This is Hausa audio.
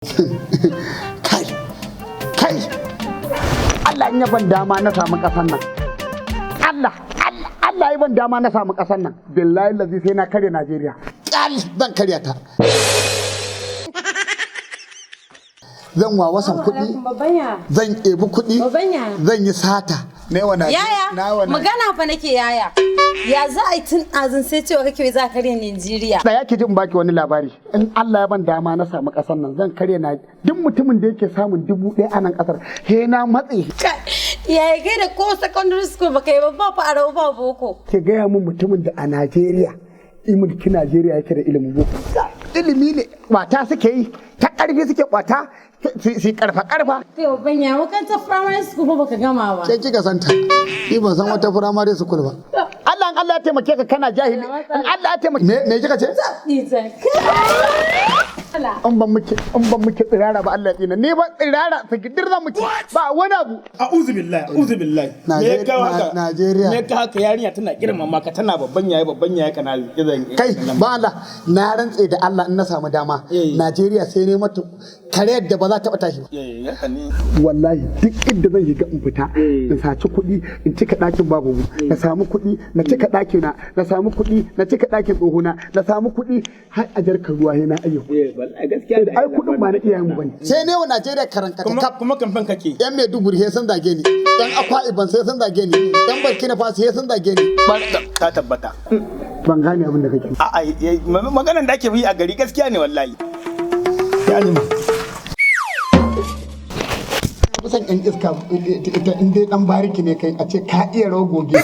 Kai, kai, Allah in ya ban dama na samu kasan nan, Allah, Allah, Allah ya ban dama na samu kasan nan, billahi lazi sai na karya Najeriya. Kyal zan karya ta. Zan wawasan kuɗi, zan ebi kuɗi, zan yi sata. Yaya, magana fa nake, yaya. Ya za a yi tun azin sai cewa kake za ka karya Najeriya? Da yake jin baki wani labari. In Allah ya ban dama na samu ƙasar nan, zan karya na duk mutumin da yake samun 1000 a nan ƙasar. He na matse. Yaya, kai da ko secondary school baka yi ba, fa a ba boko. Ke gaya min mutumin da a Najeriya mulki Najeriya yake da ilimin boko. Ilimi ne kwata suke yi, ta ƙarfi suke kwata, su karfa karfa. Kai babban ya, makarantar primary school ba baka gama ba. Sai kika santa. Ni ban san wata primary school ba. Allah, in Allah ya taimake ka kana jahili. In Allah ya taimake me kika ce? In ban muke tsirara ba, Allah ya tsina. Ni ba tsirara sigidir zan muke. Ba wani abu. A'udhu billahi, a'udhu billahi. Me ya kawo haka? Najeriya. Me ya kawo haka? Yarinya tana girmama ka, tana babban yaya, babban yaya, kana kiran. Kai ba Allah, na rantse da Allah in na samu dama Najeriya sai ne mata kare da ba za ta tashi ba. Wallahi duk inda zan shiga in fita, in saci kuɗi in cika ɗakin babu mu, na samu kuɗi na cika ɗakin na, na samu kuɗi na cika ɗakin tsohona, na samu kuɗi har a jarkar ruwa na ayyo. Gaskiya. Ai kuɗin ba na iyayen mu bane. Sai ne wa Najeriya karanka ta. Kuma kamfan kake. Yan Maiduguri sai sun zage ni. Yan Akwa Ibom sai sun zage ni. Yan Burkina Faso sai sun zage ni. Ta tabbata. Ban gane abin da kake. A'a, maganan da ake yi a gari gaskiya ne wallahi. Ya ni kusan yan iska ita in dai dan bariki ne kai a ce ka iya rawa goge.